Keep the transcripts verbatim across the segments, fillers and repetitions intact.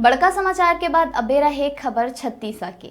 बड़का समाचार के बाद अब बेरा हे खबर छत्तीसा के।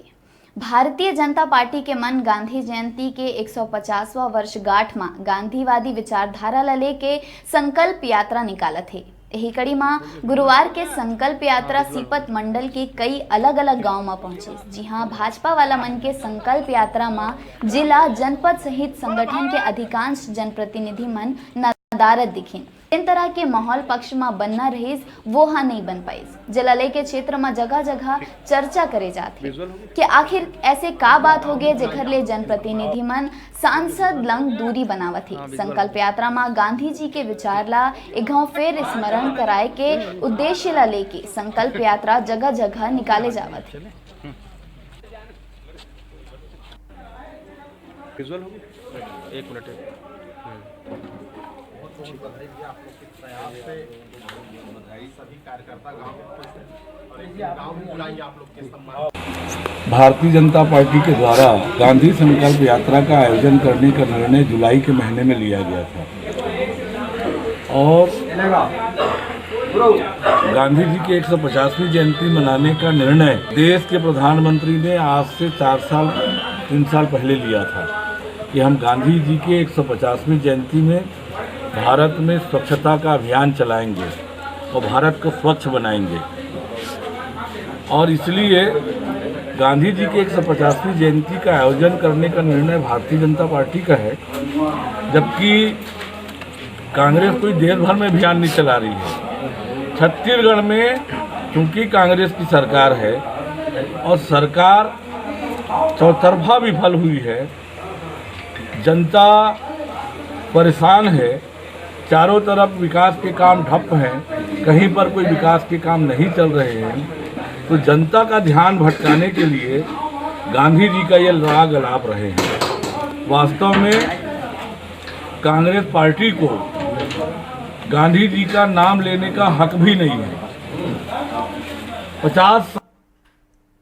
भारतीय जनता पार्टी के मन गांधी जयंती के एक सौ पचासवां वर्षगांठ म गांधीवादी विचारधारा ल लेके संकल्प यात्रा निकालत हे। एही कड़ी म गुरुवार के संकल्प यात्रा सीपत मंडल के कई अलग-अलग गांव म पहुंचिस, जिहां भाजपा वाला मन के संकल्प यात्रा म जिला, जनपद सहित संगठन के अधिकांश जनप्रतिनिधि मन नदारत दिखिन। जेन तरह के माहौल पक्ष म बनना रहिस, वो ह नइ बन पाइस, जेला लेके क्षेत्र म जगह-जगह चर्चा करे जात हे कि आखिर ऐसे का बात हो गे, जेखर ले जनप्रतिनिधि मन सांसद लंग दूरी बनावत हे। संकल्प यात्रा म गांधी जी के विचार ला एक घाव फेर स्मरण कराए के उद्देश्य ला लेके संकल्प यात्रा जगह-जगह निकाले जावत हे। विजुअल होगी। एक मिनट। भारतीय जनता पार्टी के द्वारा गांधी संकल्प यात्रा का आयोजन करने का निर्णय जुलाई के महीने में लिया गया था और गांधी जी की एक सौ पचासवीं जयंती मनाने का निर्णय देश के प्रधानमंत्री ने आज से चार साल, तीन साल पहले लिया था कि हम गांधी जी के एक सौ पचासवीं जयंती में भारत में स्वच्छता का अभियान चलाएंगे और भारत को स्वच्छ बनाएंगे। और इसलिए गांधी जी की एक सौ पचासवीं जयंती का आयोजन करने का निर्णय भारतीय जनता पार्टी का है, जबकि कांग्रेस कोई देश भर में अभियान नहीं चला रही है। छत्तीसगढ़ में चूंकि कांग्रेस की सरकार है और सरकार चौतरफा विफल हुई है, जनता परेशान है, चारों तरफ विकास के काम ठप्प हैं, कहीं पर कोई विकास के काम नहीं चल रहे हैं, तो जनता का ध्यान भटकाने के लिए गांधी जी का ये राग अलाप रहे हैं। वास्तव में कांग्रेस पार्टी को गांधी जी का नाम लेने का हक भी नहीं है। पचास